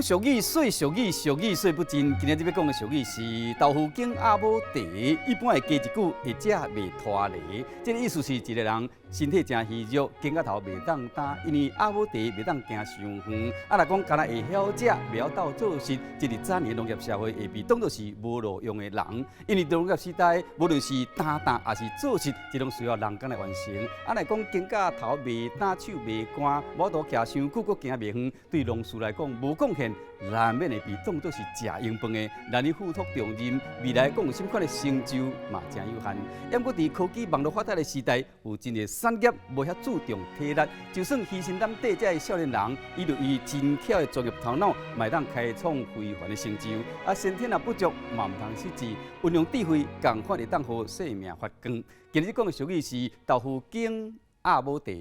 講俗語說俗語，俗語說不盡。今仔日欲講的俗語是豆腐間鴨母茶，一般會加一句會食袂拖犁。這個意思是一个人身體誠虛弱，肩胛頭袂當擔，因為鴨母茶袂當行傷遠。啊，若講干焦會曉食，袂曉鬥做事，這佇早年農業社會會被當做是無路用的人。因為農業時代，無論是擔擔抑是做事，這攏需要人工來完成。啊，若講肩胛頭袂擔，手袂乾，無法度徛傷久，閣行袂遠，對農事來講無貢獻，難免會被當做是食閒飯的，難以負託重任，未來閣有啥物款的成就嘛誠有限。毋過佇科技網路發達的時代，有真濟產業無遐注重體力，就算虛身踮底這的少年人，伊就以真巧的專業頭腦，嘛會當開創非凡的成就。啊，先天若不足，嘛毋通失志，運用智慧，仝款會當予生命發光。今日講的俗語是豆腐間鴨母茶。